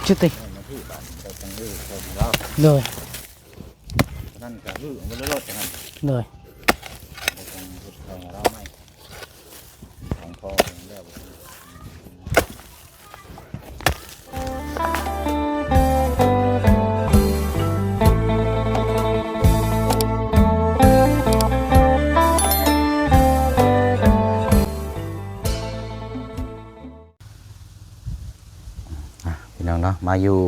ຈຸຕິ ເຈົ້າຈັ່ງເອີ່ເຈົ້າລາວ ໂດຍ ນັ້ນກໍຄືມັນໂລດນັ້ນ ໂດຍ ເຈົ້າຈັ່ງເຮັດເຈົ້າລາວໃໝ່ ຂອງພໍ່ແລ້ວ ອ່ະ ພີ່ນ້ອງເນາະ ມາຢູ່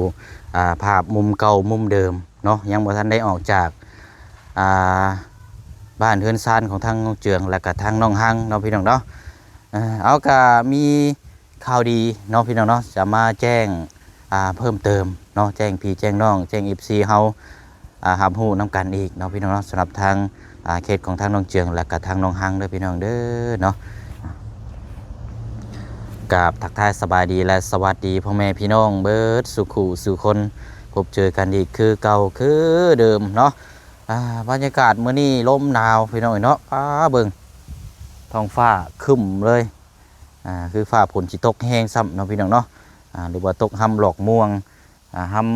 ອ່າ ພາບມຸມເກົ່າມຸມເດີມເນາະ ຍັງບໍ່ທັນໄດ້ອອກຈາກ ອ່າ ບ້ານເຮືອນຊານຂອງທາງນ້ອງເຈືອງ ແລະກະທາງນ້ອງຮັງເນາະ ພີ່ນ້ອງເນາະ. ເອີ ເອົາ ກະມີຂ່າວດີເນາະ ພີ່ນ້ອງເນາະ ຈະມາແຈ້ງ ອ່າ ເພີ່ມເຕີມເນາະ ແຈ້ງພີ່ແຈ້ງນ້ອງ ແຈ້ງເອັຟຊີເຮົາ ອ່າ ຮັບຮູ້ນຳກັນອີກເນາະ ພີ່ນ້ອງເນາະ ສຳລັບທາງ ອ່າ ເຂດຂອງທາງນ້ອງເຈືອງ ແລະກະທາງນ້ອງຮັງເດີ ພີ່ນ້ອງເດີເນາະ. ກາບທັກທາຍສະບາຍດີ ແລະ ສະຫວັດດີພໍ່ແມ່ພີ່ນ້ອງເບິດສູ່ຄູ່ສູ່ຄົນ ພົບເຈີກັນອີກຄືເກົ່າຄືເດີມເນາະ. ອ່າ ບັນຍາກາດມື້ນີ້ລົມໜາວ ພີ່ນ້ອງເອີຍເນາະ ປ້າ ເບິ່ງທ້ອງຟ້າຄຶ້ມເລີຍ ອ່າ ຄືຟ້າຝົນຊິຕົກແຮງຊ້ຳເນາະ ພີ່ນ້ອງເນາະ ອ່າ ຫຼືວ່າຕົກຮຳດອກມ່ວງ ອ່າ ຮຳ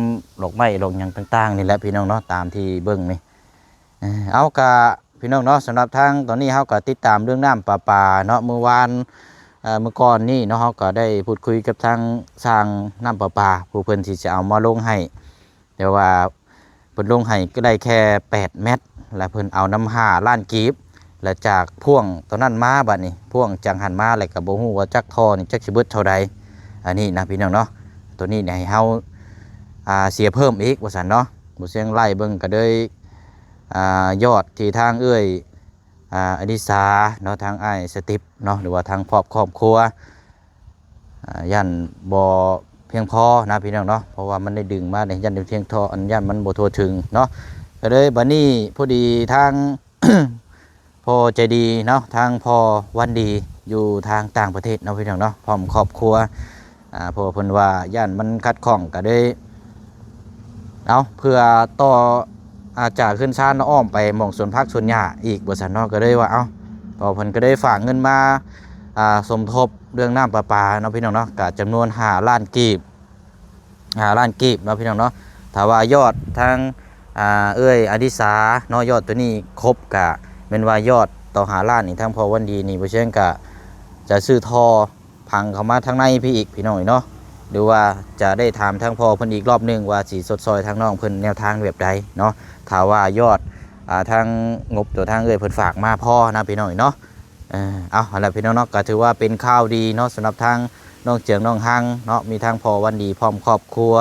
ດອກໄມ້ດອກຫຍັງຕ່າງໆນີ້ແຫຼະ ພີ່ນ້ອງເນາະ ຕາມທີ່ເບິ່ງນີ້. ເອີ ເອົາ ກະ ພີ່ນ້ອງເນາະ ສຳລັບທາງຕອນນີ້ເຮົາກໍຕິດຕາມເລື່ອງນ້ຳປະປາເນາະ ມື້ວານ ເອີ ມື້ກ່ອນນີ້ເນາະ ເຮົາກໍໄດ້ພູດຄຸຍກັບທາງຊ່າງນ້ຳປະປາ ຜູ້ເພິ່ນຊິຈະເອົາມາລົງໃຫ້ ແຕ່ວ່າເພິ່ນລົງໃຫ້ກໍໄດ້ແຄ່ແປດແມັດ ແລະເພິ່ນເອົານຳຫ້າລ້ານກີບ ແລະຈາກພ່ວງຕອນນັ້ນມາ ບັດນີ້ພ່ວງຈາກຫັ້ນມາ ແລະກໍບໍ່ຮູ້ວ່າຈັກທໍ່ນີ້ຈັກຊິເບິດເທົ່າໃດ ອັນນີ້ນະ ພີ່ນ້ອງເນາະ. ໂຕນີ້ໃຫ້ເຮົາ ອ່າ ເສຍເພີ່ມອີກວ່າຊັ້ນເນາະ ບໍ່ຊຽງໄລ່ເບິ່ງກໍເລີຍ ອ່າ ຍອດທີ່ທາງເອື້ອຍ ອ່າ ອະລິສາເນາະ ທາງອ້າຍສະຕິບເນາະ ຫຼືວ່າທາງຄອບ ຄອບຄົວ ອ່າ ຢ້ານບໍ່ພຽງພໍນະ ພີ່ນ້ອງເນາະ ເພາະວ່າມັນໄດ້ດຶງມານີ້ ຢ້ານບໍ່ພຽງພໍ ອັນ ຢ້ານມັນບໍ່ທົ່ວເຖິງເນາະ. ກໍເລີຍບັດນີ້ພໍດີທາງ ພໍ່ໃຈດີເນາະ ທາງພໍ່ວັນດີຢູ່ທາງຕ່າງປະເທດເນາະ ພີ່ນ້ອງເນາະ ພ້ອມຄອບຄົວ ອ່າ ເພາະວ່າເພິ່ນວ່າຢ້ານມັນຂັດຂ້ອງ ກໍເລີຍ ເອົາ ເພື່ອຕໍ່ ອ່າ ຈາກເຮືອນຊານເນາະ ອ້ອມໄປໝ່ອງສວນຜັກສວນຫຍ້າອີກວ່າຊັ້ນເນາະ ກໍເລີຍວ່າ ເອົ້າ ພໍ່ເພິ່ນກໍໄດ້ຝາກເງິນມາ ອ່າ ສົມທົບເລື່ອງນ້ຳປະປາເນາະ ພີ່ນ້ອງເນາະ ກະຈຳນວນຫ້າລ້ານກີບ ຫ້າລ້ານກີບເນາະ ພີ່ນ້ອງເນາະ. ຖ້າວ່າຍອດທາງ ອ່າ ເອື້ອຍອະລິສາເນາະ ຍອດໂຕນີ້ຄົບ ກະແມ່ນວ່າຍອດຕໍ່ຫ້າລ້ານນີ້ ທາງພໍ່ວັນດີນີ້ ບໍ່ເຊີງກະຈະຊື້ທໍ່ ພັງເຂົ້າມາທາງໃນພີ້ອີກ ພີ່ນ້ອງເອີຍເນາະ ຫຼືວ່າຈະໄດ້ຖາມທາງພໍ່ເພິ່ນອີກລອບໜຶ່ງວ່າຊິຊົດຊ່ອຍທາງນ້ອງເພິ່ນແນວທາງແບບໃດເນາະ ຖ້າວ່າຍອດ ອ່າ ທາງງົບຕົວທາງເອື້ອຍເພິ່ນຝາກມາພໍນະ ພີ່ນ້ອງເອີຍເນາະ. ເອີ ເອົາ ຫັ້ນແຫຼະ ພີ່ນ້ອງເນາະ ກໍຖືວ່າເປັນຂ່າວດີເນາະ ສຳລັບທາງນ້ອງເຈືອງ ນ້ອງຮັງເນາະ ມີທາງພໍ່ວັນດີພ້ອມຄອບຄົວ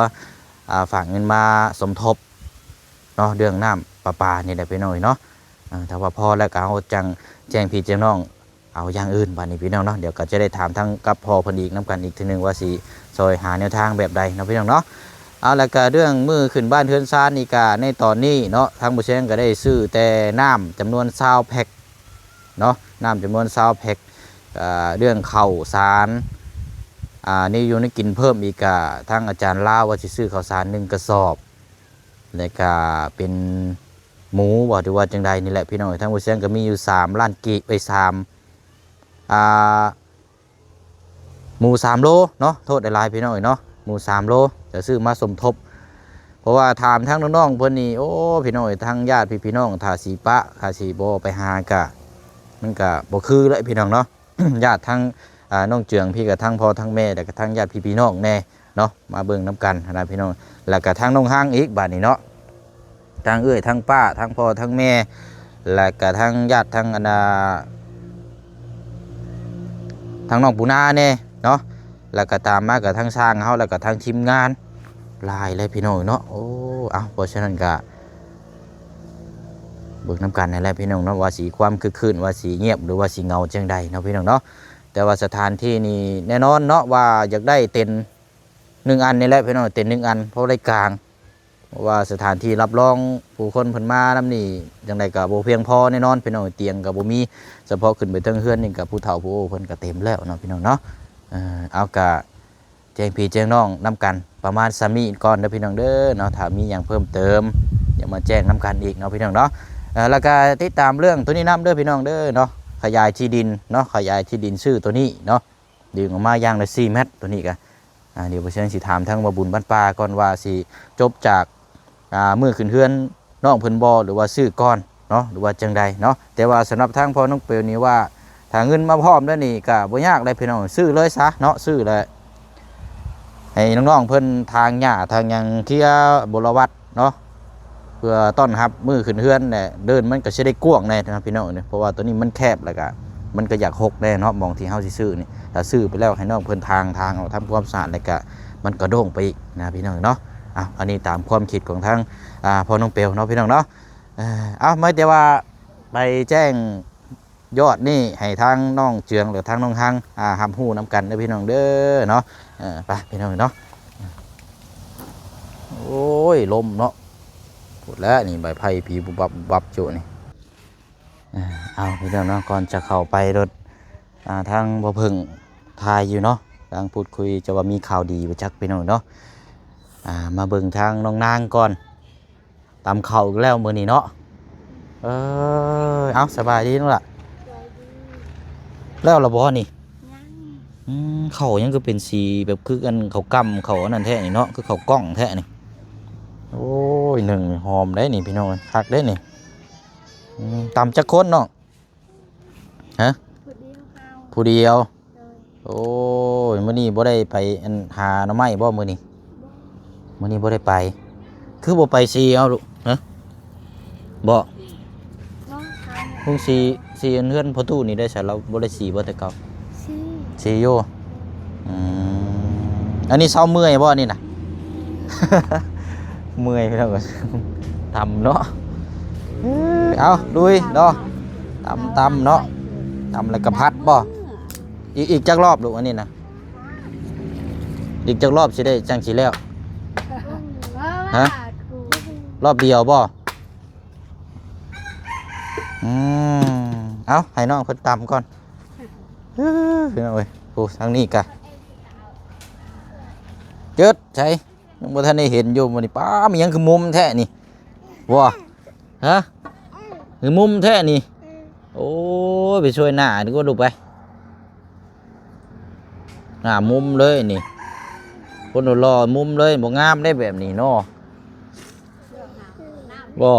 ອ່າ ຝາກເງິນມາສົມທົບເນາະ ເລື່ອງນ້ຳປະປານີ້ແຫຼະ ພີ່ນ້ອງເອີຍເນາະ. ເອີ ຖ້າວ່າພໍແລ້ວກໍເຮົາຈັ່ງແຈ້ງພີ່ແຈ້ງນ້ອງ ເອົາຢ່າງອື່ນບາດນີ້ ພີ່ນ້ອງເນາະ ດຽວກໍຈະໄດ້ຖາມທາງກັບພໍ່ເພິ່ນອີກນຳກັນອີກເທື່ອໜຶ່ງວ່າຊິຊ່ອຍຫາແນວທາງແບບໃດເນາະ ພີ່ນ້ອງເນາະ. ເອົາ ແລ້ວກໍເລື່ອງມື້ຂຶ້ນບ້ານເຮືອນຊານນີ້ ກໍໃນຕອນນີ້ເນາະ ທາງບໍ່ແຊງກໍໄດ້ຊື້ແຕ່ນ້ຳຈຳນວນຊາວແພັກເນາະ ນ້ຳຈຳນວນຊາວແພັກ ເອີ ເລື່ອງເຂົ້າສານ ອ່າ ແນວຢູ່ແນວກິນເພີ່ມອີກ ກໍທາງອາຈານລາວວ່າຊິຊື້ເຂົ້າສານໜຶ່ງກະສອບ ແລ້ວກໍເປັນ ໝູບໍ່ ຫຼືວ່າຈັ່ງໃດນີ້ແຫຼະ ພີ່ນ້ອງເອີຍ. ທາງບໍ່ແຊງກໍມີຢູ່ສາມລ້ານກີບ ເອີຍ ສາມ ອ່າ ໝູສາມໂລເນາະ ໂທດຫຼາຍໆ ພີ່ນ້ອງເອີຍເນາະ ໝູສາມໂລ ຈະຊື້ມາສົມທົບ ເພາະວ່າຖາມທາງນ້ອງໆ ເພິ່ນນີ້ ໂອ້ ພີ່ນ້ອງເອີຍ ທາງຍາດພີ່ໆ ນ້ອງ ຖ້າຊິປະ ຖ້າຊິບໍ່ໄປຫາ ກະ ມັນກະບໍ່ຄືເລີຍ ພີ່ນ້ອງເນາະ. ຍາດທັງ ອ່າ ນ້ອງເຈືອງພີ້ ກະທັງພໍ່ທັງແມ່ ແລ້ວກະທັງຍາດພີ່ໆ ນ້ອງແດ່ເນາະ ມາເບິ່ງນຳກັນຫັ້ນນະພີ່ນ້ອງ ແລ້ວກະທັງນ້ອງຮັງອີກບາດນີ້ເນາະ ທັງເອື້ອຍທັງປ້າ ທັງພໍ່ທັງແມ່ ແລ້ວກະທັງຍາດ ທັງອັນນ່າ ທັງນ້ອງປູນາແດ່ເນາະ ແລ້ວກະຕາມມາກະທັງຊ່າງເຮົາ ແລ້ວກະທັງທີມງານ ຫຼາຍເລີຍພີ່ນ້ອງເນາະ. ໂອ້ ເອົ້າ ເພາະສະນັ້ນກະ ເບິ່ງນຳກັນຫັ້ນແຫຼະພີ່ນ້ອງເນາະ ວ່າຊິຄວາມຄຶກຄື້ນ ວ່າຊິງຽບ ຫຼືວ່າຊິເຫງົາຈັ່ງໃດເນາະພີ່ນ້ອງເນາະ. ແຕ່ວ່າສະຖານທີ່ນີ້ແນ່ນອນເນາະ ວ່າຢາກໄດ້ເຕັນໜຶ່ງອັນນີ້ແຫຼະພີ່ນ້ອງ ເຕັນໜຶ່ງອັນ ພໍໄດ້ກາງ ເພາະວ່າສະຖານທີ່ຮັບຮອງຜູ້ຄົນເພິ່ນມານຳນີ້ ຈັ່ງໃດກໍບໍ່ພຽງພໍແນ່ນອນພີ່ນ້ອງ ຕຽງກໍບໍ່ມີ ສະເພາະຂຶ້ນໄປເທິງເຮືອນນີ້ກໍຜູ້ເຖົ້າຜູ້ໂອ້ເພິ່ນກໍເຕັມແລ້ວເນາະພີ່ນ້ອງເນາະ. ເອີ ເອົາ ກະ ແຈ້ງພີ່ແຈ້ງນ້ອງນຳກັນປະມານສ່ຳນີ້ກ່ອນເດີພີ່ນ້ອງເດີເນາະ ຖ້າມີຫຍັງເພີ່ມເຕີມ ດຽວມາແຈ້ງນຳກັນອີກເນາະພີ່ນ້ອງເນາະ. ເອີ ແລ້ວກະຕິດຕາມເລື່ອງໂຕນີ້ນຳເດີພີ່ນ້ອງເດີເນາະ ຂະຫຍາຍທີ່ດິນເນາະ ຂະຫຍາຍທີ່ດິນຊື້ໂຕນີ້ເນາະ ດຶງອອກມາຢ່າງລະສີ່ແມັດ ໂຕນີ້ກະ ອ່າ ດຽວບໍ່ເຊີງຊິຖາມທາງວ່າບຸນບ້ານປ່າກ່ອນວ່າຊິຈົບຈາກ ອ່າ ມື້ຂຶ້ນເຮືອນນ້ອງເພິ່ນບໍ່ ຫຼືວ່າຊື້ກ່ອນເນາະ ຫຼືວ່າຈັ່ງໃດເນາະ. ແຕ່ວ່າສຳລັບທາງພໍ່ນ້ອງເປວນີ້ວ່າ ຖ້າເງິນມາພ້ອມແລ້ວນີ້ກໍບໍ່ຍາກເລີຍພີ່ນ້ອງ ຊື້ເລີຍຊະເນາະ ຊື້ແລ້ວໃຫ້ນ້ອງໆເພິ່ນຖາງຫຍ້າຖາງຫຍັງ ເຄຍບົວລະວັດເນາະ ເພື່ອຕ້ອນຮັບມື້ຂຶ້ນເຮືອນແຫຼະ ເດີ່ນມັນກໍຊິໄດ້ກວ້າງແດ່ເນາະພີ່ນ້ອງເອີຍ ເພາະວ່າໂຕນີ້ມັນແຄບ ແລ້ວກໍມັນກໍຢາກຮົກແດ່ເນາະ ໝ່ອງທີ່ເຮົາຊິຊື້ນີ້. ຖ້າຊື້ໄປແລ້ວໃຫ້ນ້ອງເພິ່ນຖາງ ຖາງເອົາ ທຳຄວາມສະອາດ ແລ້ວກໍມັນກໍໂດ່ງໄປອີກນະພີ່ນ້ອງເນາະ. ເອົາ ອັນນີ້ຕາມຄວາມຄິດຂອງທາງ ອ່າ ພໍ່ນ້ອງເປວເນາະພີ່ນ້ອງເນາະ. ເອີ ເອົາ ມີແຕ່ວ່າໄປແຈ້ງຍອດນີ້ໃຫ້ທາງນ້ອງເຈືອງ ຫຼືທາງນ້ອງຮັງ ອ່າ ຮັບຮູ້ນຳກັນເດີພີ່ນ້ອງເດີເນາະ. ເອີ ໄປພີ່ນ້ອງເນາະ. ໂອ້ຍ ລົມເນາະ ພຸ້ນແຫຼະນີ້ ໃບໄຜ່ປີບຸບບັບບຸບບັບຢູ່ນີ້. ເອີ ເອົາ ພີ່ນ້ອງເນາະ ກ່ອນຈະເຂົ້າໄປໂລດ ອ່າ ທາງບໍ່ເພິ່ງຖ່າຍຢູ່ເນາະ ກຳລັງພູດຄຸຍ ຈະວ່າມີຂ່າວດີບໍ່ຈັກພີ່ນ້ອງເນາະ. ອ່າ ມາເບິ່ງທາງນ້ອງນາງກ່ອນ ຕຳເຂົ້າອີກແລ້ວມື້ນີ້ເນາະ. ເອີ ເອົາ ສະບາຍດີນ້ອງຫຼ້າ. ສະບາຍດີ. ແລ້ວລະບໍ່ນີ້? ຍັງ. ອືມ ເຂົ້າຫຍັງຄືເປັນສີແບບຄືອັນເຂົ້າກ້ຳເຂົ້າອັນນັ້ນແທ້ນີ້ເນາະ ຄືເຂົ້າກ້ອງແທ້ນີ້. ໂອ້ຍ ໜຶ້ງຫອມໄດ໋ນີ້ພີ່ນ້ອງ ຄັກເດ້ນີ້. ອືມ ຕຳຈັກຄົນນ້ອງ? ຮະ? ຜູ້ດຽວ. ໂອ້ຍ ມື້ນີ້ບໍ່ໄດ້ໄປອັນຫາໜໍ່ໄມ້ບໍ່ມື້ນີ້? ບໍ່. ມື້ນີ້ບໍ່ໄດ້ໄປ. ຄືບໍ່ໄປສີເອົາລູກ? ຮະ? ບໍ່. ບໍ່. ລຸງສີ ສີອັນເຮືອນພໍ່ຕູ້ນີ້ໄດ້ໃສ ລາວບໍ່ໄດ້ສີບໍ່ແຕ່ເກົ່າ? ສີ. ສີຢູ່. ອືມ ອັນນີ້ເຊົາເມື່ອຍບໍ່ນີ້ນະ? ເມື່ອຍພີ່ນ້ອງ ຕຳເນາະ. ເອີ ເອົາ ລຸຍເນາະ. ຕຳ ຕຳເນາະ ຕຳແລ້ວກໍຜັດບໍ່? ອີກ ອີກຈັກລອບລູກ ອັນນີ້ນະ ອີກຈັກລອບຊິໄດ້ ຈັ່ງຊິແລ້ວ? ຮະ? ລອບດຽວບໍ່? ອືມ ເອົາ ໃຫ້ນ້ອງເພິ່ນຕຳກ່ອນ. ເອີ ພີ່ນ້ອງເອີຍ ໂອ້ ທາງນີ້ກະ ເຈີດໃສ ຍັງບໍ່ທັນໄດ້ເຫັນຢູ່ມື້ນີ້. ປ້າ ມີຫຍັງຄືມຸມແທ້ນີ້? ບໍ່ ຮະ? ຄືມຸມແທ້ນີ້? ໂອ້ຍ ໄປຊ່ວຍໜ້າດີກວ່າລູກ ໄປ. ໜ້າມຸມເລີຍນີ້ ຄົນຫຼໍ່ມຸມເລີຍ ບໍ່ງາມເດ້ແບບນີ້ເນາະ. ບໍ່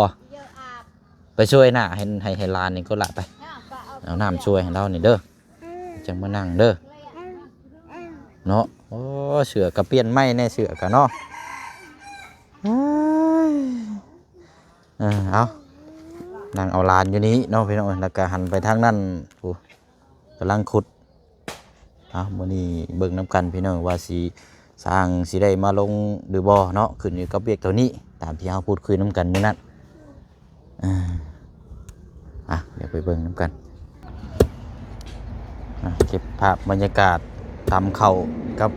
ໄປຊ່ວຍໜ້າໃຫ້ ໃຫ້ ໃຫ້ຫຼານນີ້ກໍລະ ໄປ ເອົານ້ຳຊ່ວຍໃຫ້ລາວນີ້ເດີ ຈັ່ງມານັ່ງເດີເນາະ. ໂອ້ ເສື້ອກະປ່ຽນໃໝ່ແດ່ ເສື້ອກະເນາະ. ເອີຍ ເອີ ເອົາ ນັ່ງເອົາຫຼານຢູ່ນີ້ເນາະພີ່ນ້ອງ. ແລ້ວກະຫັນໄປທາງນັ້ນ ໂອ້ ກຳລັງຂຸດ. ເອົາ ມື້ນີ້ເບິ່ງນຳກັນພີ່ນ້ອງ ວ່າຊິ ຊ່າງຊິໄດ້ມາລົງຫຼືບໍ່ເນາະ ຂຶ້ນຢູ່ກັບວຽກໂຕນີ້ ຕາມທີ່ເຮົາພູດຄຸຍນຳກັນມື້ນັ້ນ. ເອີ ອ່ະ ດຽວໄປເບິ່ງນຳກັນ. ອ່ະ ເກັບພາບບັນຍາກາດຕຳເຂົ້າກັບ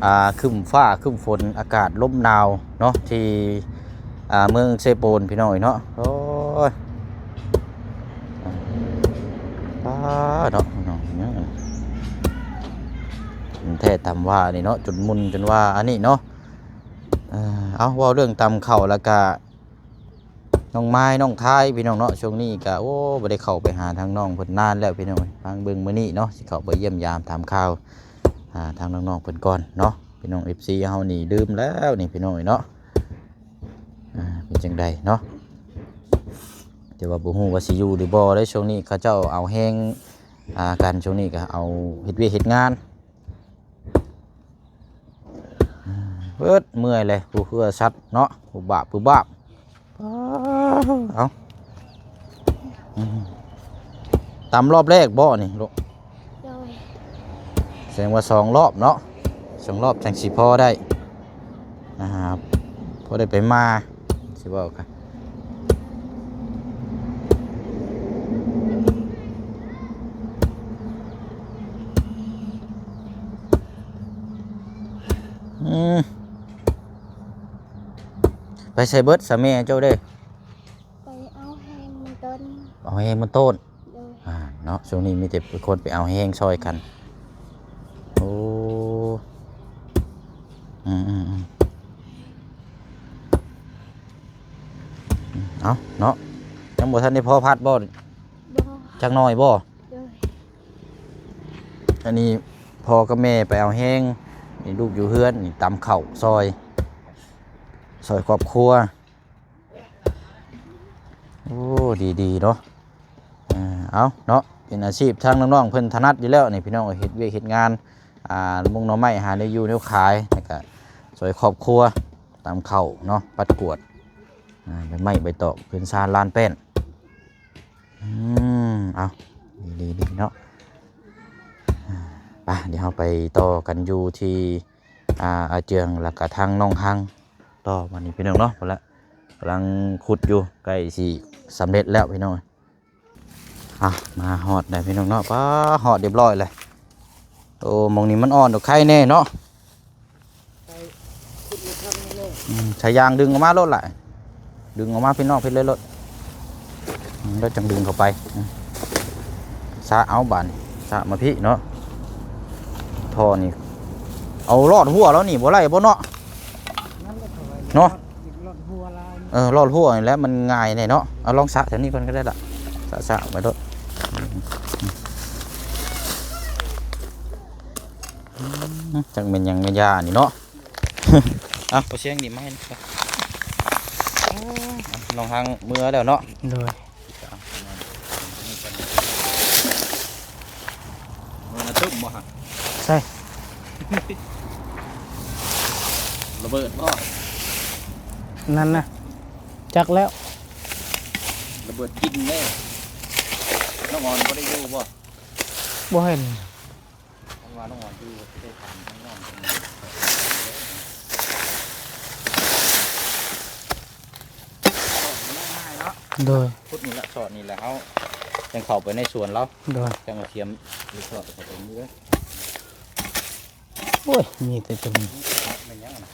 ອ່າ ຄຶ້ມຟ້າຄຶ້ມຝົນ ອາກາດລົມໜາວເນາະ ທີ່ ອ່າ ເມືອງເຊໂປນ ພີ່ນ້ອງເອີຍເນາະ. ໂອ້ຍ ອ່າ ປ້າເນາະ ພີ່ນ້ອງ ແທ້ຕຳວ່ານີ້ເນາະ ຈົນໝຸ່ນຈົນວ່າອັນນີ້ເນາະ. ເອີ ເອົາ ເວົ້າເລື່ອງຕຳເຂົ້າ ແລ້ວກະນ້ອງມາຍ ນ້ອງທາຍ ພີ່ນ້ອງເນາະ. ຊ່ວງນີ້ກະ ໂອ້ ບໍ່ໄດ້ເຂົ້າໄປຫາທາງນ້ອງເພິ່ນນານແລ້ວ ພີ່ນ້ອງ. ຟັງເບິ່ງມື້ນີ້ເນາະ ຊິເຂົ້າໄປຢ້ຽມຢາມຖາມຂ່າວ ອ່າ ທາງນ້ອງໆເພິ່ນກ່ອນເນາະ ພີ່ນ້ອງ ເອັຟຊີ ເຮົານີ້ລືມແລ້ວນີ້ ພີ່ນ້ອງເອີຍເນາະ. ອ່າ ເປັນຈັ່ງໃດເນາະ ແຕ່ວ່າບໍ່ຮູ້ວ່າຊິຢູ່ຫຼືບໍ່ເດ້. ຊ່ວງນີ້ເຂົາເຈົ້າເອົາແຮງ ອ່າ ກັນ ຊ່ວງນີ້ກໍເອົາເຮັດວຽກເຮັດງານ ເບິດເມື່ອຍເລີຍ ຜູ້ເຄືອສັດເນາະ ຜູ້ບາບ ຜູ້ບາບ. ເອົາ ອືມ ຕຳລອບແລກບໍ່ນີ້ລູກ? ໂດຍ ແສດງວ່າສອງລອບເນາະ ສອງລອບຈັ່ງຊິພໍໄດ້ ອ່າ ພໍໄດ້ໄປມາ ຊິເວົ້າກັນ. ອືມ ໄປໃສເບິດສະແມ່ເຈົ້າເດ້? ໄປເອົາແຮງມັນຕົ້ນ ເອົາແຮງມັນຕົ້ນ. ໂດຍ ອ່າ ເນາະ ຊ່ວງນີ້ມີແຕ່ຄົນໄປເອົາແຮງຊ່ອຍກັນ. ໂອ້ ອືມໆໆ ເອົາເນາະ ຍັງບໍ່ທັນໄດ້ພໍພັດບໍ່? ບໍ່ ຈັກໜ້ອຍບໍ່? ໂດຍ ອັນນີ້ພໍ່ກັບແມ່ໄປເອົາແຮງ ລູກຢູ່ເຮືອນນີ້ຕຳເຂົ້າຊ່ອຍ ຊ່ອຍຄອບຄົວ. ໂອ້ ດີໆ ເນາະ. ເອີ ເອົາເນາະ ເປັນອາຊີບທາງນ້ອງໆ ເພິ່ນຖະໜັດຢູ່ແລ້ວນີ້ພີ່ນ້ອງເອີຍ ເຮັດວຽກເຮັດງານ ອ່າ ມຸງໜໍ່ໄມ້ ຫາແນວຢູ່ແນວຂາຍ ແລ້ວກະຊ່ອຍຄອບຄົວ ຕຳເຂົ້າເນາະ ປັດກວາດ ອ່າ ໃບໄມ້ໃບຕອກ ເຮືອນຊານລານແປ້ນ. ອືມ ເອົາ ດີໆ ເນາະ. ອ່າ ໄປ ດຽວເຮົາໄປຕໍ່ກັນຢູ່ທີ່ ອ່າ ອາເຈືອງ ແລ້ວກະທາງນ້ອງຮັງຕໍ່ບັດນີ້ພີ່ນ້ອງເນາະ. ພຸ້ນລະ ກຳລັງຂຸດຢູ່ ໃກ້ຊິສຳເລັດແລ້ວພີ່ນ້ອງ. ອ່ະ ມາຮອດແລ້ວພີ່ນ້ອງເນາະ. ປ້າ ຮອດຮຽບຮ້ອຍແລ້ວ. ໂອ້ ໝ່ອງນີ້ມັນອ່ອນດອກໄຄແນ່ເນາະ. ອືມ ສາຍຢາງດຶງອອກມາໂລດລະ ດຶງອອກມາພີ່ນ້ອງ ເພິ່ນເລີຍໂລດ. ອືມ ແລ້ວຈັ່ງດຶງເຂົ້າໄປ. ອືມ ສະເອົາບາດນີ້ ສະມາພີ້ເນາະ. ທໍ່ນີ້ເອົາລອດຫົວລາວນີ້ບໍ່ໄດ້ບໍ່ເນາະ ເນາະ. ເອີ ລອດຫົວນີ້ແຫຼະ ມັນງ່າຍແດ່ເນາະ. ເອົາ ລອງສະແຖວນີ້ກ່ອນກໍໄດ້ລະ ສະ ສະໄປໂລດ. ອືມ ຈັກແມ່ນຫຍັງແມ່ນຢານີ້ເນາະ. ເອົາ ບໍ່ສຽງນີ້ມາໃຫ້ ນ້ອງຮັງເມືອແລ້ວເນາະ. ໂດຍ. ເມືອນະຕຶ້ມບໍ່ຮະ? ໃສ່ ລະເບີດບໍ່? ນັ້ນນະ ຈັກແລ້ວ ລະເບີດກິນເດ້. ນ້ອງອອນບໍ່ໄດ້ຢູ່ບໍ່? ບໍ່ເຫັນ. ຄັນວ່ານ້ອງອອນຢູ່ ຊິໄດ້ຖາມທາງນ້ອງເພິ່ນ. ໂດຍ. ຂຸດນີ້ລະ ຊອດນີ້ລະ ເຮົາຈັ່ງເຂົ້າໄປໃນສວນລາວ. ໂດຍ. ຈັ່ງເອົາສຽມສອດເຂົ້າໄປນີ້ເດີ. ໂອ້ຍ ມີແຕ່ຕົວນີ້. ແມ່ນຫຍັງນະ?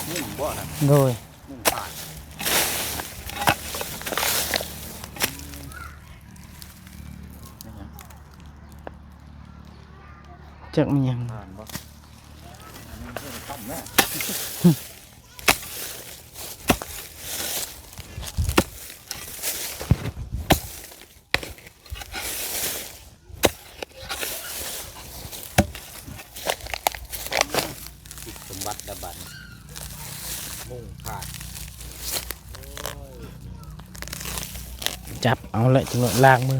ໜຶ່ງບໍ່ນະ? ໂດຍ. ໜຶ່ງປາຍ. ແມ່ນຫຍັງ? ຈັກແມ່ນຫຍັງ? ຜ່ານບໍ່? ອັນນີ້ເຮັດຕຳແລ້ວ. ຄິດສົມບັດລະບັດ ມຸງຂາດ. ໂອ້ຍ ຈັບເອົາແຫຼະ ຈັ່ງນ້ອຍລ້າງມື.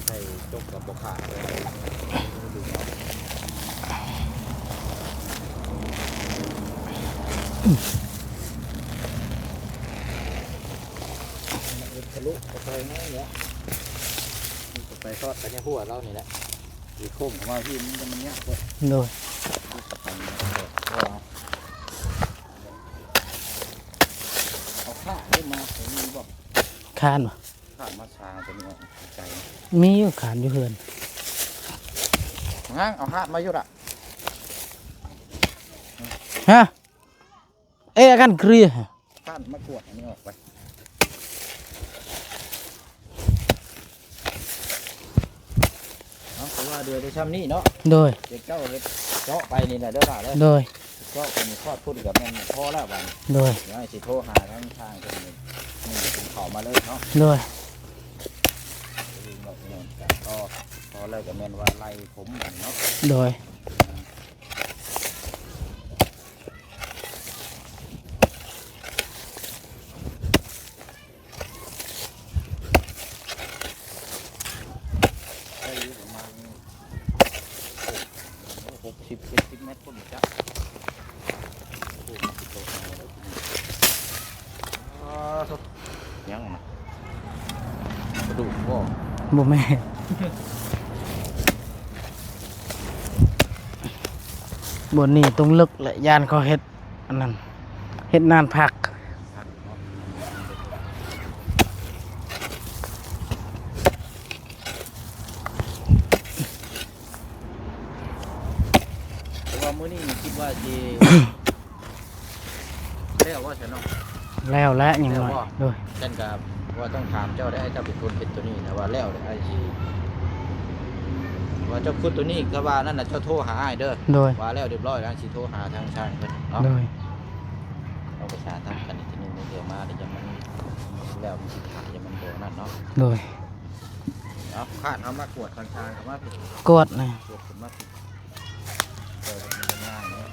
ໃສ່ຈົກກັບບໍ່ຂາດເລີຍ. ທະລຸເຂົ້າໄປໃນນີ້ແຫຼະ ມັນກໍໄປຊອດໄປໃນຫົວລາວນີ້ແຫຼະ. ອີໂຄ້ງເຂົ້າມາພີ້ ມັນຈະ ມັນຍາກໂພດ. ໂດຍ. ເອົາຂານມາ ມີບໍ່? ຄານບໍ່? ຄານມາສາງຕົວນີ້ອອກໄກນະ. ມີຢູ່ ຄານຢູ່ເຮືອນ. ຫາງ ເອົາຄານມາຢູ່ລະ. ຮະ? ເອ ອັນນັ້ນເກຍ ຄານມາກວດອັນນີ້ອອກໄປ. ເອົາ ເພາະວ່າເດືອໄດ້ຊ່ຳນີ້ເນາະ. ໂດຍ. ເຈົ້າເຮັດເຈາະໄປນີ້ແຫຼະເດີຫຼ້າເດີ. ໂດຍ. ເຈາະໄປນີ້ຄອດພຸ້ນກໍແມ່ນພໍແລ້ວບາດນີ້. ໂດຍ. ດຽວຊິໂທຫາທາງຊ່າງເພິ່ນນີ້ ເຂົ້າມາເລີຍເນາະ. ໂດຍ. ພໍແລ້ວກໍແມ່ນວ່າໄລ່ຜົມບາດນີ້ເນາະ. ໂດຍ. ໄດ້ຢູ່ປະມານຫົກສິບ ເຈັດສິບແມັດພຸ້ນຈັກ. ໂອ້ ມັນຊິຕົກມາແລ້ວທີນີ້. ອ້າ ໂທ້ ຫຍັງນະ? ກະດູກບໍ່? ບໍ່ແມ່ນ. ບ່ອນນີ້ຕ້ອງເລິກແຫຼະ ຢ້ານເຂົາເຮັດອັນນັ້ນ ເຮັດນານພັກ. ແຕ່ວ່າມື້ນີ້ຄິດວ່າຊິ ແລ້ວວ່າຊັ້ນເນາະ. ແລ້ວແຫຼະ ຍັງໜ້ອຍ. ແລ້ວບໍ່? ໂດຍ. ຊັ້ນກໍວ່າຕ້ອງຖາມເຈົ້າໄດ້ ເຈົ້າເປັນຄົນເຮັດໂຕນີ້ນະ ວ່າແລ້ວເດ້ ອ້າຍຊິ ວ່າເຈົ້າຂຸດໂຕນີ້ກໍວ່ານັ້ນນະ ເຈົ້າໂທຫາອ້າຍເດີ. ໂດຍ. ວ່າແລ້ວຮຽບຮ້ອຍແລ້ວ ອ້າຍຊິໂທຫາທາງຊ່າງເພິ່ນເນາະ. ໂດຍ. ເຮົາປະສານທາງກັນອີກທີໜຶ່ງ ເທື່ອມາແລ້ວ ມັນ ແລ້ວມັນຊິຂາດ ຢ່າມັນບໍ່ນັ້ນເນາະ. ໂດຍ. ເອົາ ຄາດເຮົາມາກວດທາງທາງ ເອົາມາ ກວດນະ ກວດຂຶ້ນມາ ເອີ ເປັນງານເນາະ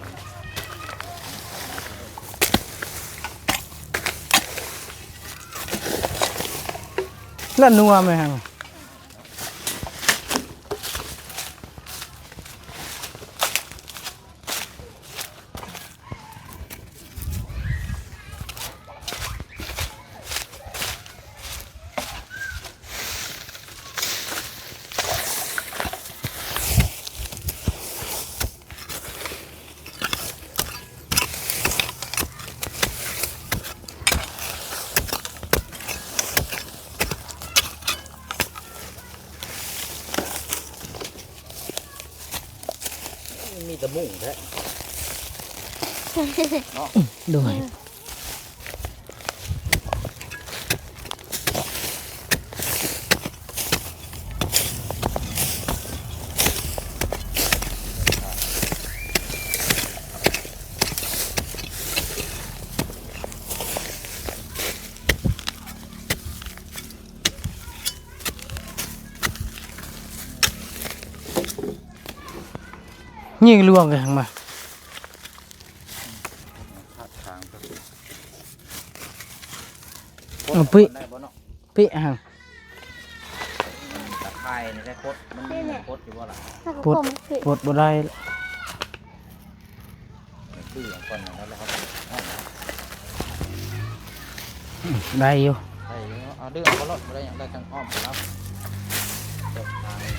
ລະນົວແມ່ນຫຍັງ? ມີແຕ່ມຸ້ງແທ້ ເນາະ ໂດຍ. ຍິງລວງກັນມາ ເອົາປິ ປິຫັ້ນ ຕາຂ່າຍນີ້ໄດ້ປົດ ມັນປົດຢູ່ບໍ່ລະ? ປົດ ປົດບໍ່ໄດ້. ໄດ້ຢູ່ ໄດ້ຢູ່ ເອົາ ດຶງອອກມາໂລດ ບໍ່ໄດ້ຫຍັງ ໄດ້ທັງອ້ອມພຸ້ນເນາະ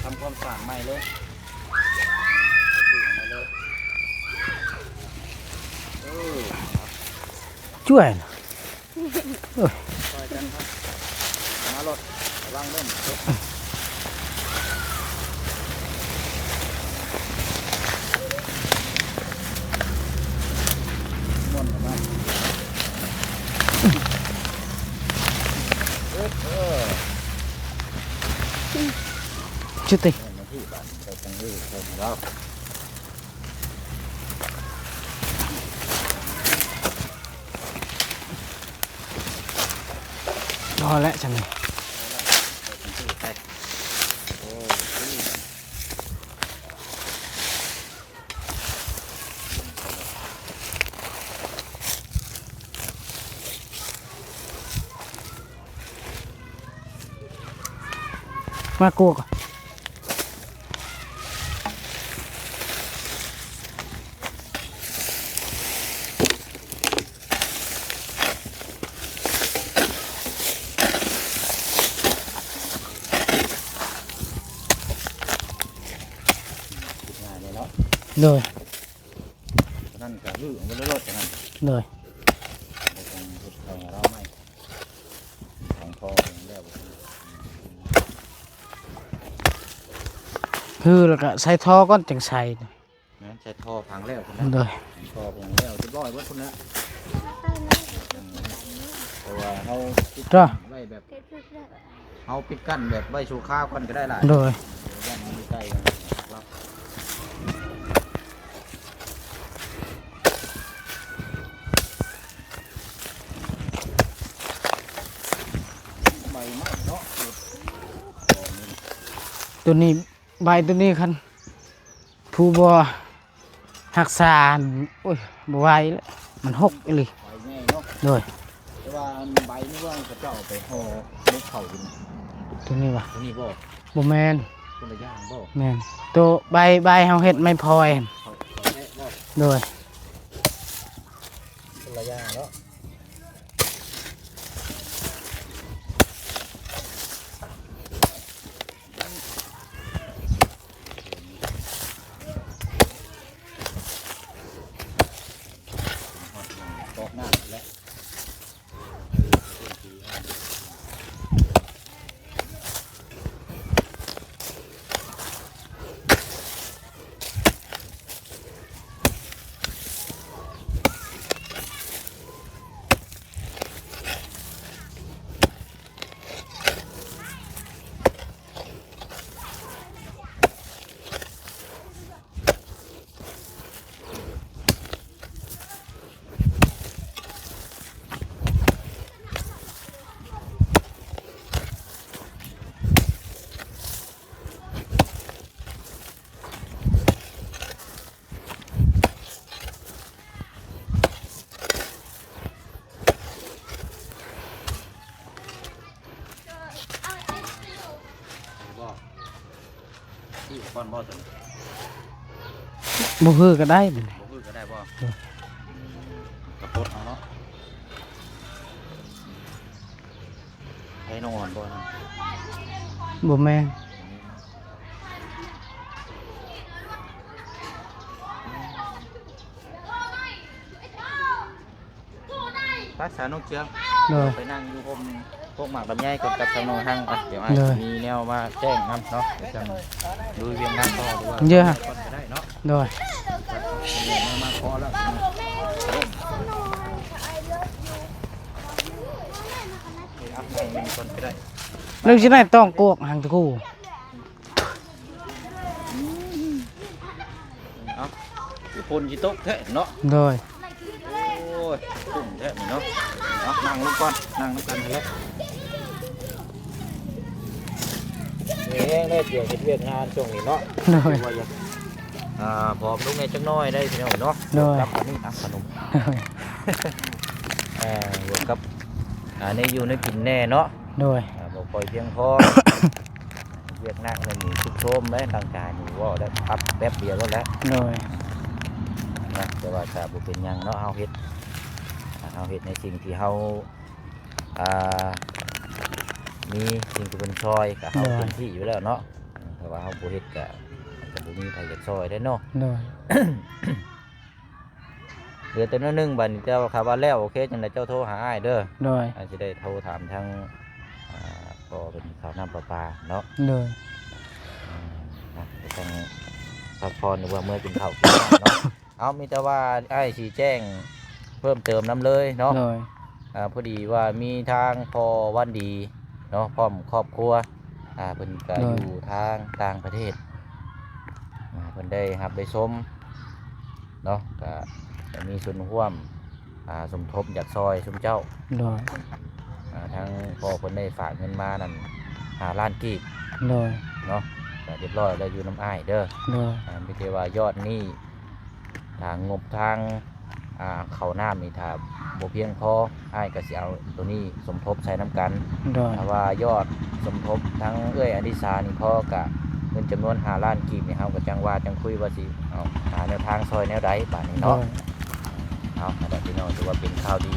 ທຳຄວາມສະອາດໃໝ່ເລີຍ ດຶງອອກມາເລີຍ ເອີ ຈ້ວຍ ຊ່ອຍກັນເນາະ ມາໂລດ ລະວັງເດີ ມ້ວນເຂົ້າມາ ເອີ ເອີ ຈຸດຕິ ມ້ວນມາທີ່ບາດ ໄປທາງນີ້ ໄປທາງລາວ. ພໍແລ້ວຊັ້ນນີ້ ມາກົວກ່ອນ ງ່າຍເລີຍເນາະ ໂດຍ ນັ້ນກະຮື້ອອກມາເລີຍໂລດ ນັ້ນ ໂດຍ ບໍ່ຕ້ອງເຮັດໃຫ້ລາວໃໝ່ ຂອງພໍ່ແລ້ວ ຮື້ແລ້ວກະໃສ່ທໍ່ກ່ອນ ຈັ່ງໃສ່ ແມ່ນ ໃສ່ທໍ່ຝັງແລ້ວພຸ້ນນະ ໂດຍ ທໍ່ຝັງແລ້ວ ຮຽບຮ້ອຍເບິດພຸ້ນນະ ເພາະວ່າເຮົາປິດໄວ້ແບບ ເຮົາປິດກັ້ນແບບໄວ້ຊົ່ວຄາວກ່ອນກໍໄດ້ລະ ໂດຍ ຢ້ານມັນໄກ່ ໃບໄມ້ເນາະ ໂຕນີ້ ໃບໂຕນີ້ຄັນ ຜູ້ບໍ່ຮັກສາ ໂອ້ຍ ບໍ່ໄຫວແລ້ວ ມັນຫົກອີ່ຫຼີ ໃບໃຫຍ່ເນາະ ໂດຍ ແຕ່ວ່າອັນໃບນີ້ວ່າເຂົາເຈົ້າເອົາໄປຫໍ່ໝົກເຂົ້າຢູ່ ໂຕນີ້ຫວາ ໂຕນີ້ບໍ່ ບໍ່ແມ່ນ ຄົນລະຢ່າງບໍ່ ແມ່ນ ໂຕໃບ ໃບເຮົາເຮັດໄມ້ພອຍຫັ້ນ ເຂົາ ເຂົາແທະບໍ່ ໂດຍ ຄົນລະຢ່າງເນາະ. ໂ ບໍ່ຄືກໍໄດ້ບັດນີ້ ບໍ່ຄືກໍໄດ້ບໍ່? ເອີ ກະປົດເອົາເນາະ. ໃຜນ້ອງອ່ອນບໍ່? ບໍ່ແມ່ນ. ໄປສານ້ອງເຈືອງ ໂດຍ ໄປນັ່ງຢູ່ຮົ່ມພວກໝາກລຳໄຍກ່ອນກັບທາງນ້ອງຮັງ. ອ່ະ ດຽວອ້າຍ ໂດຍ ຊິມີແນວມາແຈ້ງນຳເນາະ ຈັ່ງລຸຍວຽກງານຕໍ່ ຫຼືວ່າ ເດີ ກ່ອນກໍໄດ້ເນາະ. ໂດຍ ມາພໍແລ້ວ ເອົາໃຫ້ມັນກ່ອນກໍໄດ້. ເລື່ອງຊິໄດ້ຕ້ອງກວກຫັງຕະກູ. ເອົ້າ ຄືຝົນຊິຕົກແທ້ເນາະ. ໂດຍ ໂອ້ຍ ກຸ້ມແທ້ນີ້ເນາະ. ເອົາ ນັ່ງລົງກ່ອນ ນັ່ງນຳກັນຫັ້ນແຫຼະ. ມີແຮງໄດ້ ດຽວເຮັດວຽກງານຊ່ວງນີ້ເນາະ. ໂດຍ ວ່າຢາກ ອ່າ ຜອມລົງແດ່ຈັກໜ້ອຍໄດ້ພີ່ນ້ອງເນາະ. ໂດຍ ກັບອັນນີ້ ອ່ະ ຂະໜົມ ໂດຍ ເອີ ບວກກັບ ອ່າ ແນວຢູ່ແນວກິນແດ່ເນາະ. ໂດຍ ອ່າ ບໍ່ຄ່ອຍພຽງພໍ ວຽກໜັກແມ່ນນີ້ ຊຸກໂຊມເດ້ ຮ່າງກາຍນີ້ ເວົ້າໄດ້ປັບແປັບດຽວໂລດແຫຼະ. ໂດຍ ນະ ແຕ່ວ່າກະບໍ່ເປັນຫຍັງເນາະ ເຮົາເຮັດ ເຮົາເຮັດໃນສິ່ງທີ່ເຮົາ ອ່າ ມີ ສິ່ງທີ່ເພິ່ນຊ່ອຍ ກະເຮົາ ໂດຍ ເຕັມທີ່ຢູ່ແລ້ວເນາະ. ຖ້າວ່າເຮົາບໍ່ເຮັດກະ ກະບໍ່ມີໃຜຢາກຊ່ອຍໄດ້ເນາະ. ໂດຍ ເຫຼືອແຕ່ໜ້ອຍໜຶ່ງບາດນີ້ ແຕ່ວ່າຄັນວ່າແລ້ວ ໂອເຄ ຈັ່ງໃດເຈົ້າໂທຫາອ້າຍເດີ. ໂດຍ ອ້າຍຊິໄດ້ໂທຖາມທາງ ອ່າ ພໍ່ເພິ່ນ ຄ່ານ້ຳປະປາເນາະ. ໂດຍ ອືມ ນະ ກໍຕ້ອງພັກຜ່ອນ ຫຼືວ່າເມືອກິນເຂົ້າກິນນ້ຳເນາະ. ເອົາ ມີແຕ່ວ່າອ້າຍຊິແຈ້ງເພີ່ມເຕີມນຳເລີຍເນາະ. ໂດຍ ອ່າ ພໍດີວ່າມີທາງພໍ່ວັນດີເນາະ ພ້ອມຄອບຄົວ ອ່າ ເພິ່ນກະ ໂດຍ ຢູ່ທາງຕ່າງປະເທດ ອ່າ ເພິ່ນໄດ້ຮັບໄດ້ຊົມເນາະ ກະ ກະມີສ່ວນຮ່ວມ ອ່າ ສົມທົບຢາກຊ່ອຍຊຸມເຈົ້າ. ໂດຍ ອ່າ ທາງພໍ່ເພິ່ນໄດ້ຝາກເງິນມານັ້ນ ຫ້າລ້ານກີບ. ໂດຍ ເນາະ ກະຮຽບຮ້ອຍແລ້ວ ຢູ່ນຳອ້າຍເດີ. ໂດຍ ອ່າ ມີແຕ່ວ່າຍອດນີ້ ທາງງົບທາງ ອ່າ ເຂົ້ານ້ຳນີ້ ຖ້າບໍ່ພຽງພໍ ອ້າຍກໍຊິເອົາໂຕນີ້ສົມທົບໃສ່ນຳກັນ. ໂດຍ ຖ້າວ່າຍອດສົມທົບທາງເອື້ອຍອະລິສານີ້ພໍ ກະເງິນຈຳນວນຫ້າລ້ານກີບນີ້ ເຮົາກໍຈັ່ງວ່າຈັ່ງຄຸຍວ່າຊິເອົາຫາແນວທາງຊ່ອຍແນວໃດບາດນີ້ເນາະ. ໂດຍ ເອົາ ນັ້ນແຫຼະພີ່ນ້ອງ ຖືວ່າເປັນຂ່າວດີ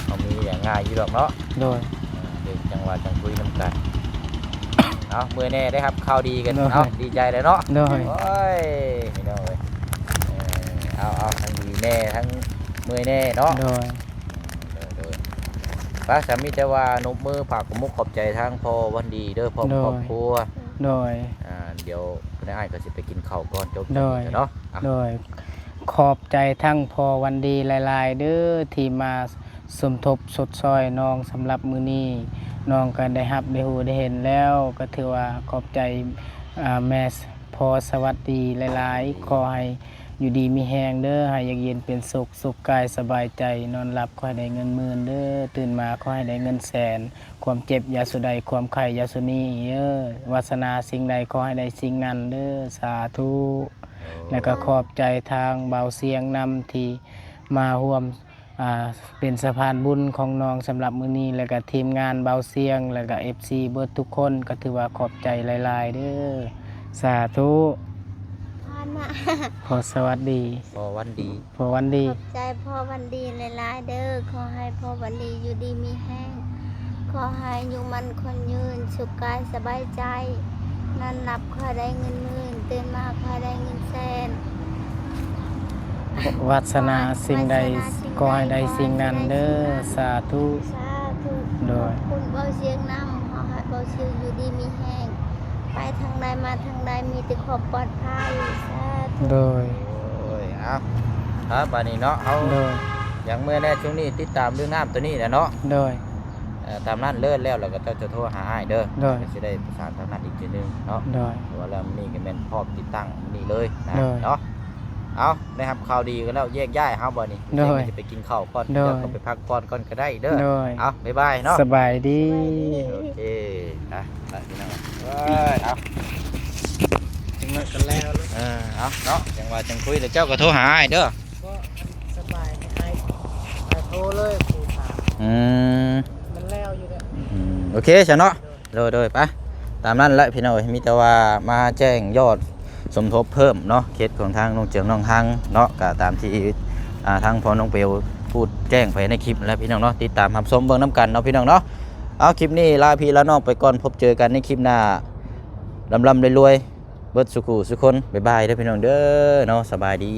ເຮົາມີຫຍັງງ່າຍຢູ່ດອກເນາະ. ໂດຍ ເອີ ເປັນຈັ່ງວ່າຈັ່ງຄຸຍນຳກັນ. ເອົາ ເມື່ອຍແດ່ໄດ້ຮັບຂ່າວດີກັນ ໂດຍ ເນາະ ດີໃຈແລ້ວເນາະ. ໂດຍ ໂອ້ຍ ພີ່ນ້ອງເອີຍ ເອີ ເອົາ ເອົາ ທັງດີແດ່ ທັງເມື່ອຍແດ່ເນາະ. ໂດຍ ໂດຍ ໂດຍ ປະ ສາມີແຕ່ວ່ານົບມືຝາກຂອບມຸກຂອບໃຈທາງພໍ່ວັນດີເດີ ພ້ອມ ໂດຍ ຄອບຄົວ. ໂດຍ ອ່າ ດຽວອ້າຍກໍຊິໄປກິນເຂົ້າກ່ອນ ຈົບ ໂດຍ ເນາະ. ອ່ະ ໂດຍ ຂອບໃຈທັງພໍ່ວັນດີຫຼາຍໆເດີ ທີ່ມາສົມທົບຊົດຊ່ອຍນ້ອງສຳລັບມື້ນີ້. ນ້ອງກໍໄດ້ຮັບໄດ້ຮູ້ໄດ້ເຫັນແລ້ວ ກໍຖືວ່າຂອບໃຈ ອ່າ ແມ່ພໍ່ສະຫວັດດີຫຼາຍໆ. ຂໍໃຫ້ຢູ່ດີມີແຮງເດີ ໃຫ້ຢາກເຢັນເປັນສຸກ ສຸກກາຍສະບາຍໃຈ. ນອນຫຼັບຂໍໃຫ້ໄດ້ເງິນໝື່ນເດີ ຕື່ນມາຂໍໃຫ້ໄດ້ເງິນແສນ. ຄວາມເຈັບຢ່າສູ່ໄດ້ ຄວາມໄຂ້ຢ່າສູ່ໜີເດີ. ວາດສະໜາສິ່ງໃດຂໍໃຫ້ໄດ້ສິ່ງນັ້ນເດີ ສາທຸ. ແລ້ວກໍຂອບໃຈທາງບ່າວຊຽງນຳທີ່ມາຮ່ວມ ອ່າ ເປັນສະພານບຸນຂອງນ້ອງສຳລັບມື້ນີ້ ແລ້ວກໍທີມງານບ່າວຊຽງ ແລ້ວກໍເອັຟຊີເບິດທຸກຄົນ ກໍຖືວ່າຂອບໃຈຫຼາຍໆເດີ ສາທຸ. ພໍ່ສະຫວັດດີ ພໍ່ວັນດີ ພໍ່ວັນດີ ຂອບໃຈພໍ່ວັນດີຫຼາຍໆເດີ ຂໍໃຫ້ພໍ່ວັນດີຢູ່ດີມີແຮງ ຂໍໃຫ້ອາຍຸໝັ້ນຂວັນຍືນ ສຸກກາຍສະບາຍໃຈ. ນອນຫຼັບຂໍໃຫ້ໄດ້ເງິນໝື່ນ ຕື່ນມາຂໍໃຫ້ໄດ້ເງິນແສນ. ວາດສະໜາສິ່ງໃດ ວາດສະໜາສິ່ງໃດ ຂໍໃຫ້ໄດ້ສິ່ງນັ້ນເດີ ຂໍໃຫ້ໄດ້ສິ່ງນັ້ນ ສາທຸ ສາທຸ. ໂດຍ ຂອບຄຸນບ່າວຊຽງນຳ ຂໍໃຫ້ບ່າວຊຽງຢູ່ດີມີແຮງ ໄປທາງໃດມາທາງໃດມີແຕ່ຄວາມປອດໄພ ສາທຸ. ໂດຍ ໂອ້ຍ ເອົາ ເອົາ ບາດນີ້ເນາະ ເຮົາ ໂດຍ ຢ່າງເມື່ອແນ່ຊ່ວງນີ້ຕິດຕາມເລື່ອງນ້ຳໂຕນີ້ແຫຼະເນາະ. ໂດຍ ເອີ ຕາມນັ້ນເລີດແລ້ວ ແລ້ວກໍເຈົ້າຈະໂທຫາອ້າຍເດີ. ໂດຍ ກໍຊິໄດ້ປະສານທາງນັ້ນອີກເທື່ອໜຶ່ງເນາະ. ໂດຍ ເພາະວ່າແລ້ວມື້ນີ້ກໍແມ່ນພ້ອມຕິດຕັ້ງມື້ນີ້ເລີຍນະ. ໂດຍ ເນາະ ເອົາ ໄດ້ຮັບຂ່າວດີກັນແລ້ວ ແຍກຍ້າຍເຮົາບາດນີ້. ໂດຍ ຊິໄປກິນເຂົ້າກ່ອນ ໂດຍ ເຈົ້າກໍໄປພັກຜ່ອນກ່ອນກໍໄດ້ເດີ. ໂດຍ ເອົາ ບາຍບາຍເນາະ ສະບາຍດີ. ໂອເຄ ອ່ະ ໄປພີ່ນ້ອງ ເອີຍ ເອົາ ຈັ່ງນັ້ນກັນແລ້ວ ເອີ ເອົາເນາະ ຈັ່ງວ່າຈັ່ງຄຸຍ ແລ້ວເຈົ້າກໍໂທຫາອ້າຍເດີ. ບໍ່ ສະບາຍອ້າຍ ອ້າຍໂທເລີຍ ຜູ້ຖາມ. ອືມ ມັນແລ້ວຢູ່ແລ້ວ. ອືມ ໂອເຄຊະເນາະ. ໂດຍ ໂດຍ ໄປ ຕາມນັ້ນແຫຼະພີ່ນ້ອງເອີຍ ມີແຕ່ວ່າມາແຈ້ງຍອດ ສົມທົບເພີ່ມເນາະ ເຂດຂອງທາງໜອງເຈືອງໜອງຮັງເນາະ ກໍຕາມທີ່ ອ່າ ທາງພໍ່ນ້ອງເປວ ພູດແຈ້ງໄປໃນຄລິບແລ້ວ ພີ່ນ້ອງເນາະ. ຕິດຕາມຮັບຊົມເບິ່ງນຳກັນເນາະ ພີ່ນ້ອງເນາະ. ເອົາ ຄລິບນີ້ລາພີ່ລານ້ອງໄປກ່ອນ ພົບເຈີກັນໃນຄລິບໜ້າ ລ່ຳໆລວຍໆ ເບິດສູ່ຄູ່ສູ່ຄົນ. ບາຍບາຍເດີ ພີ່ນ້ອງເດີເນາະ ສະບາຍດີ.